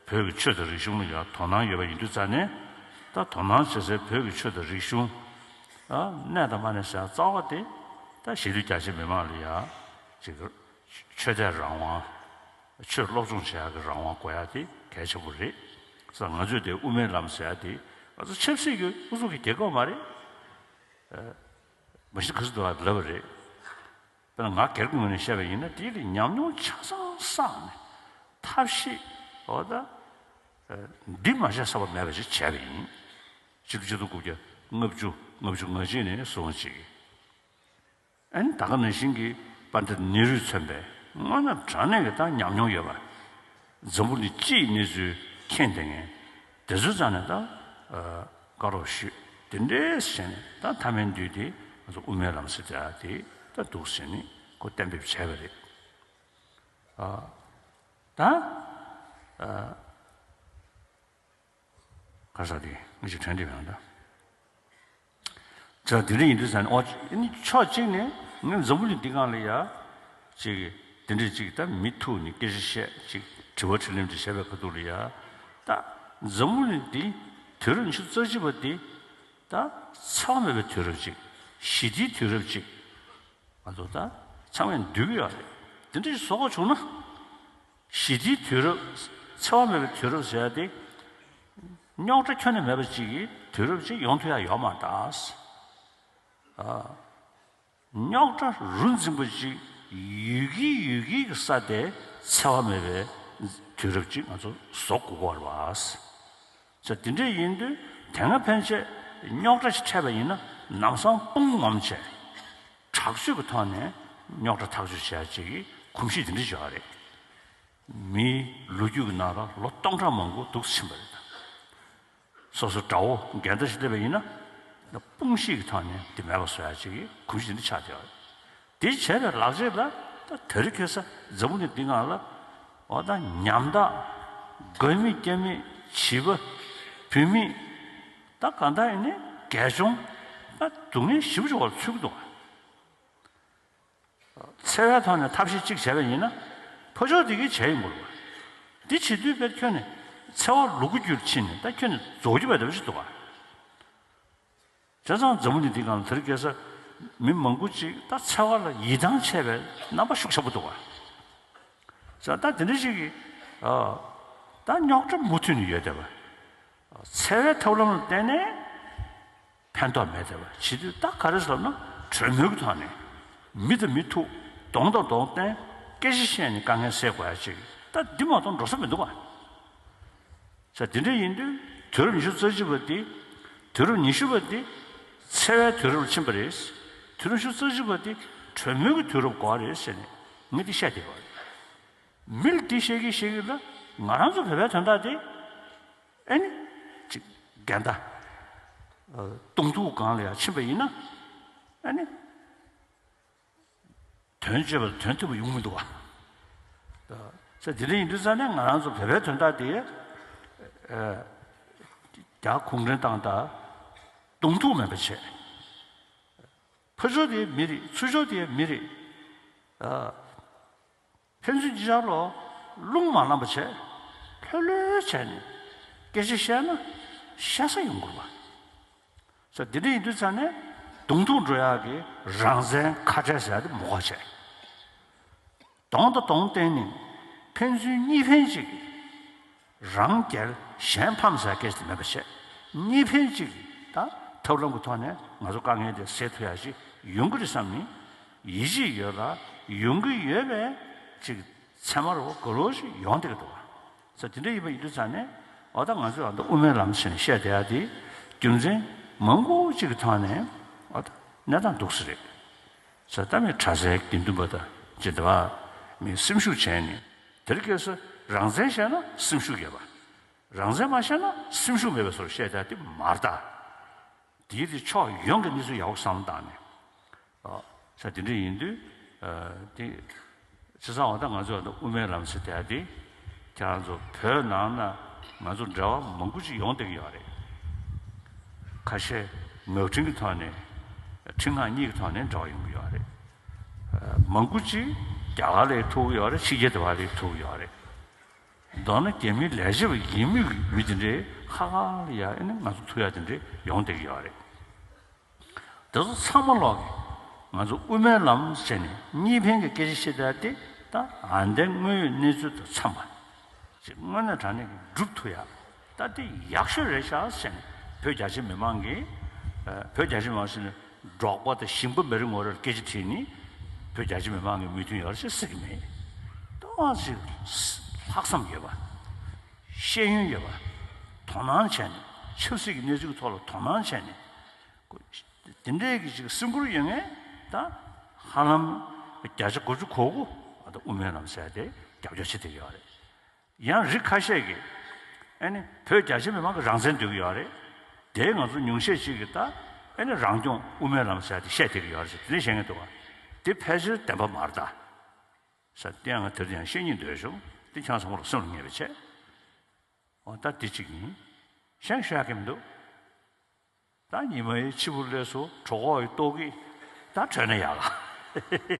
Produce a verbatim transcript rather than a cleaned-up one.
བོད་ཀྱི་ཆོས་དང་རིག་གཞུང་ལ་ཡང་དོ་སྣང་ཡོད་པ་ཡིན་དུས་ཙང་ནས། ད་དོ་སྣང་བྱེད་སའི་བོད་ཀྱི་ཆོས་དང་རིག་གཞུང་། ཨ། གནས་དང་མ་གནས་ཟེར་ཡ་རྩ་བ་དེ། ད་གཞིས་ལུས་རྒྱ་ཆེ་མི་མང་ལ་ཡང་ཅིག་ཆོས་དད་རང་དབང་། ཆོས་སློབ་སྦྱོང་བྱེད་ཡག་གི་རང་དབང་དགོས་ཡག་དེ་གལ་ཆེན་པོ་རེད། ས་ང་ཚོས་དེ་དབུ་མའི་ལམ་ཟེར་ཡག་དེ་ང་ཚོ་ཆབ་སྲིད་ཀྱི་ཨུ་ཚུགས་ཀྱི་རྒྱལ་ཁབ་མ་རེད། མ་གཞི་ག་ཚོད་འདུག་ལབ་པ་རེད། དཔེར་ན་ང་སྒེར་གྱི་ངོས་ནས་བཤད་པ་ཡིན་ན། དེ་ལ་ཉམས་མྱོང་ཆ་ཚང་བསགས་ནས་ཐབས་ཤེས། འོ་ད། འདི་མ་བྱས་ས་པ་མེད་པ་ཞིག་བྱས་པ་ཡིན། ཕྱི་ལོ་ཆིག་སྟོང་དགུ་བརྒྱ་ལྔ་བཅུ་ལྔ་བཅུ་ང་གཅིག་ནས་བཟུང་ཅིག་ཨ་ནི་ད་ག་ནང་བཞིན་གྱི་པཎྜི་ཏ་ནེ་རུས་མཚོན་པའི་དངོས་གནས་དྲང་གནས་ཀྱི་ད་ཉམས་མྱོང་ཡོད་པ། འཛམ་བུ་གླིང་སྤྱིའི་གནས་ཚུལ་མཁྱེན་བསྡད་མཁན་དེ་ཚོའི་རྩ་ནས་ད། ཨ། བཀའ་རོགས་ཞུས། དེ་འདྲས་བྱས་ནས་ད་མཐའ་མའི་དུས་དེ་ང་ཚོ་དབུ་མའི་ལམ་ཟེར་དེ་ད་འདུག་ཟེར་ནས་ཁོ་གཏན་འབེབས་བྱས་པ་རེད། ཨ། ད། ཨ། ག་རེ་ཟེར་དེ་ངས་ཅིག་དྲན་བསྡད་ཡོང་ད། ད་དེ་འདྲ་ཡིན་དུས་ཙང་ནས། ཨོ། ཨ་ནི་ཕྱོགས་གཅིག་ནས་ངས་འཛམ་བུ་གླིང་འདི་སྒང་ལ་ཡ། ཅིག་དེ་འདྲས་ཅིག་ད་མི་ཐུག་ནས་སྐད་ཆ་བཤད། ཅིག་དྲི་བ་དྲིས་ལན་ཅིག་བྱས་པའི་ཁ་ཐུག་ལ་ཡ། ད་འཛམ་བུ་གླིང་འདི་དུས་རབས་ཉི་ཤུ་རྩ་གཅིག་པ་འདི་ད་འཚེ་བ་མེད་པའི་དུས་རབས་ཅིག་ཞི་བདེའི་དུས་རབས་ཅིག་ང་ཚོ་ད་ཚང་མས་འདོད་ཀྱི་ཡོད་རེད། དེ་འདྲ་ཞིག་བཟོ་དགོས་བྱུང་ན། ཞི་བདེའི་དུས་རབས། འཚེ་བ་མེད་པའི་དུས་རབས་ཟེར་ཡ་དེ། རྙོག་དྲ་ཁྱོན་ནས་མེད་པ་ཅིག་གི་དུས་རབས་ཅིག་ཡོང་ཐུབ་ཡ་ཡོད་མ་རེད་ད། ཨ། རྙོག་དྲ་རུ་འཛིན་པ་ཅིག་ཡོད་ཀྱི་ཡོད་ཀྱི་གི་ས་དེ་འཚེ་བ་མེད་པའི་དུས་རབས་ཅིག་ང་ཚོ་བཟོ་དགོས་ཀྱི་ཡོད་རེད་པ། ཙང་དེ་འདྲ་ཡིན་དུས་དེ་སྔ་ཕན་ཆད་རྙོག་དྲ་ཞིག་འཕྲད་པ་ཡིན་ན། ལམ་སང་དཔུང་ངོམ་བྱས། དྲག་སྤྱོད་ཀྱི་ཐོག་ནས་རྙོག་དྲ་ཐག་གཅོད་བྱེད་ཡ་ཅིག་གི་གོམས་གཤིས་དེ་འདྲ་ཅིག་ཡོད་རེད། མིའི་ལོ་རྒྱུས་ཀྱི་ནང་ལ་ལོ་སྟོང་ཕྲག་མང་པོ་འདུག་ཕྱིན་པ་རེད། སོ་སོ་དགྲ་བོ་འགལ་ཟླ་ཞིག་སླེབས་པ་ཡིན་ན། དཔུང་ཤེད་ཀྱི་ཐོག་ནས་དེ་མེད་པ་བཟོ་ཡ་ཅིག་གི་གོམས་གཤིས་དེ་འདྲ་ཆགས་བསྡད་ཡོད་རེད། དེ་བྱས་པའི་ལག་རྗེས་ལ་ད་དེ་རིང་ཁ་སང་འཛམ་བུ་གླིང་འདི་སྒང་ལ། འོ་ད་ཉམ་ཐག་དགའ་མི་སྐྱིད་མི་བྱིས་པ་བུད་མེད། ད་གང་ལྟར་ཡིན་ནའི་རྒས་གཅུང་། ད་སྡུག་བསྔལ་ཞེ་པོ་ཅིག་འོག་ལ་ཚུད་ཀྱི་འདུག་ག་འཚེ་བའི་ཐོག་ནས་ཐབས་ཤེས་གཅིག་བྱས་པ་ཡིན་ན། ཕར་ཕྱོགས་དེ་གིས་བྱས་ཡོང་གི་རེད་པ། འདི་བྱེད་དུས་དཔེར་ཁྱོན་ནས་འཚེ་བ་ལོག་གི་རྒྱུར་ཕྱིན་ནས། ད་ཁྱོན་ནས་རྫོགས་རྒྱུ་བ་འདྲ་པོ་ཞིག་འདུག་ག་བྱས་ཙང་འཛམ་བུ་གླིང་འདི་སྒང་ལ་དེ་རིང་ཁ་སང་མི་མང་པོ་ཅིག་ད་འཚེ་བ་ལ་ཡིད་ཐང་ཆད་པའི་རྣམ་པ་ཤུགས་ཆེན་པོ་འདུག་ག་བྱས་ཙང་ད་དེ་འདྲ་ཞིག་གིས། ཨ། ད་རྙོག་དྲ་མུ་མཐུད་ནས་ཡོད་བསྡད་པ། འཚེ་བའི་ཐབས་ལམ་ལ་བརྟེན་ནས་ཕན་ཐོགས་མེད་བསྡད་པ། བྱེད་དུས་ད་ག་རེ་ཟེར་ན། གྲོས་མོལ་གྱི་ཐོག་ནས་མི་དང་མི་ཐུག་གདོང་དང་གདོང་བསྟན། སྐད་ཆ་བཤད་ནས་དཀའ་ངལ་སེལ་དགོས་ཡ་ཅིག་ད་འདི་མ་གཏོགས་འགྲོ་ས་མི་འདུག་ག་བྱས་ཙང་དེ་འདྲ་ཡིན་དུས་དུས་རབས་ཉི་ཤུ་རྩ་གཅིག་པ་འདི། དུས་རབས་ཉི་ཤུ་པ་འདི་འཚེ་བའི་དུས་རབས་ལ་ཕྱིན་པ་རེད། དུས་རབས་ཉི་ཤུ་རྩ་གཅིག་པ་འདི་གྲོས་མོལ་གྱི་དུས་རབས་དགོས་རེད་ཟེར་ནས་ངས་འདི་བཤད་བསྡད་པ་རེད། མི་ལ་འདི་བཤད་ཀྱི་བཤད་ཀྱི་ལ། ང་རང་ཚོ་བོད་པའི་དོན་དག་དེ། ཨ་ནི། ཅིག་འགལ་ཟླ། ཨ། གདོང་ཐུག་སྒང་ལ་ཡང་ཕྱིན་པ་ཡིན་ན། ཨ་ནི། དོན་སྤྱོད་པ་དོན་ཐུབ་པ་ཡོང་མི་འདུག་ག་ས་དེ་འདྲ་ཡིན་དུས་ཙང་ནས་ང་རང་ཚོ་བོད་པའི་དོན་དག་དེ། ཨ། རྒྱ་གུང་ཁྲན་ཏང་དང་གདོང་ཐུག་མེད་པ་བྱས། ཕར་ཕྱོགས་དེ་མི་རེད། ཚུར་ཕྱོགས་དེ་མི་རེད། ཨ། ཕན་ཚུན་གཅིག་ཆར་ལ་རླུང་མ་ལངས་པ་བྱས། ལྷོད་ལྷོད་བྱས་ནས་སྐད་ཆ་བཤད་ན་བཤད་ས་ཡོང་གི་རེད་པ། ས་འདི་འདྲ་ཡིན་དུས་ཙང་ནས་གདོང་ཐུག་འགྲོ་ཡག་གི་རང་བཙན་ཁ་བྲལ་ཟེར་ཡག་དེ་མི་དགོས་བྱས། གདོང་དང་གདོང་བསྟན་ནས་ཕན་ཚུན་གཉིས་ཕན་གཅིག་གིས་རང་རྒྱལ་གཞན་ཕམ་ཟེར་ཡག་སྐད་ཆ་དེ་མེད་པ་བྱས། གཉིས་ཕན་གཅིག་གིས་ད་ཐབས་ལམ་གྱི་ཐོག་ནས་ང་ཚོ་དཀའ་ངལ་དེ་སེལ་ཐུབ་ཡག་ཞིག་ཡོང་གི་རེད་བསམ་ནས། ཡིད་ཆེས་ཡོད་ལ་ཡོང་གི་ཡོད་པའི་ཅིག་ཚད་མ་རོ་ག་རོ་ཞིག་ཡོང་བསྡད་ཀྱི་འདུག་ག་ས་དེ་འདྲ་ཡིན་པ་ཡིན་དུས་ཙང་ནས། འོ་ད་ང་ཚོས་ཨ་ད་དབུ་མའི་ལམ་ཟེར་ནས་བཤད་བསྡད་ཡ་དེ་རྒྱུ་མཚན་མང་པོ་ཅིག་གི་ཐོག་ནས་འོ་ད་གནས་སྟངས་འདུག་ས་རེད། ས་ད་མི་གྲྭ་སའི་དགེ་འདུན་པ་དང་ཅི་འདྲ་བ་མི་སེམས་ཤུགས་བྱས་ནས། དེར་སྐྱེས་ས་རང་བཙན་བཤད་ན་སེམས་ཤུགས་ཡོད་པ། རང་བཙན་མ་བཤད་ན་སེམས་ཤུགས་མེད་པའི་བཟོ་བཤད་བསྡད་ཡ་དེ་མ་རེད་ད། དེའི་དེ་ཕྱོགས་ཡོངས་ཀྱི་གནས་ཚུལ་ཡག་པོ་བསམ་བློ་བཏང་ནས། ཨ། ས་དེ་འདྲ་ཡིན་དུས། ཨ། དེ་བྱས་ཙང་འོ་ད་ང་ཚོ་ད་དབུ་མའི་ལམ་ཟེར་དེ་དེ་ཁྱེད་རང་ཚོ་བོད་ནང་ན་ང་ཚོ་འབྲེལ་བ་མང་པོ་ཅིག་ཡོང་བསྡད་ཀྱི་ཡོད་རེད། ཁ་ཤས་ངག་འཕྲིན་གྱི་ཐོག་ནས། འཕྲིན་ངག་གཉིས་ཀྱི་ཐོག་ནས་འབྲེལ་བ་ཡོང་གི་ཡོད་རེད། ཨ། མང་པོ་ཅིག་རྒྱ་གར་ལ་ཐུག་གི་ཡོད་རེད། ཕྱི་རྒྱལ་དེ་བ་ལ་ཐུག་གི་ཡོད་རེད། མདོར་ན་རྒྱ་མིའི་ལས་བྱེད་པ་ཡིན་མུས་ཀྱི་མི་དེ་འདྲའི་ཁ་ཁ་ལ་ཡ་ཨེ་ནི་ང་ཚོ་ཐུག་ཡ་དེ་འདྲའི་ཡོང་བསྡད་ཀྱི་ཡོད་རེད། དེ་ཚོ་ཚང་མ་ལོག་གི་ང་ཚོ་དབུ་མའི་ལམ་བྱས་ནས་གཉིས་ཕན་གྱི་སྐད་ཆ་བཤད་བསྡད་དེ་ད་ཨ་འདའི་དངོས་ཡོད་གནས་ཚུལ་དང་འཚམས་པ་ཅིག་དངོས་གནས་དྲང་གནས་ཀྱི་སྒྲུབ་ཐུབ་ཡ་ད་དེ་ཡག་ཤོས་རེད་ཤག་བྱས་ནས་བོད་རྒྱ་ཆེ་མི་མང་གིས་བོད་རྒྱ་ཆེ་མི་མང་ཟེར་ནས་འབྲོག་པ་དང་ཞིང་པ་མི་རེ་ངོ་རེར་སྐད་ཆ་དྲིས་ནས་བོད་རྒྱ་ཆེ་མི་མང་གི་མོས་མཐུན་ཡོད་རེད་ཅེས་ཟེར་གྱི་མེད། ཏོག་ཙམ་ལྷག་བསམ་ཡོད་པ། ཤེས་ཡོན་ཡོད་པ། དོ་སྣང་བྱས་ནས་ཆབ་སྲིད་ཀྱི་གནས་ཚུལ་ཐོག་ལ་དོ་སྣང་བྱས་ནས། དེ་འདྲའི་གི་ཅིག་སེམས་ཁུར་ཡོད་མཁན་ད་ཧ་ལམ་བརྒྱ་ཆ་དགུ་བཅུ་གོ་དགུ་ཨ་ད་དབུ་མའི་ལམ་ཟེར་དེ་རྒྱབ་སྐྱོར་བྱེད་བསྡད་ཀྱི་ཡོད་རེད། ཡང་རིགས་ཁ་ཤས་ཀྱིས་ཨ་ནི་བོད་རྒྱ་ཆེ་མི་མང་གི་རང་བཙན་འདོད་ཀྱི་ཡོད་རེད། དེ་ང་ཚོ་ཉུང་ཤས་ཅིག་གིས་ད་ཨ་ནི་རང་སྐྱོང་དབུ་མའི་ལམ་ཟེར་དེ་བཤད་བསྡད་ཀྱི་ཡོད་རེད་ཟེར་དེ་འདྲ་བཤད་མཁན་འདུག་ག་དེ་ཕལ་ཆེར་བདེན་པ་མ་རེད་ད། ས་སྟེང་ང་དེར་ཡང་བཤད་སྙིང་འདོད་བྱུང་། འདི་ཁྱེད་ཚང་མ་ལ་སེམས་ལ་ངེས་པའི་ཆེད། འོ་ད་འདི་གཅིག་ཡིན། གཞན་ཤོད་ཡག་གི་མི་འདུག་ད་ཉི་མ་ཡི་ཕྱི་པོ་སླེབས་སོ་གྲོད་ཁོག་ཡི་ལྟོགས་ཀྱི་ད་བྲོས་ན་ཡག་ག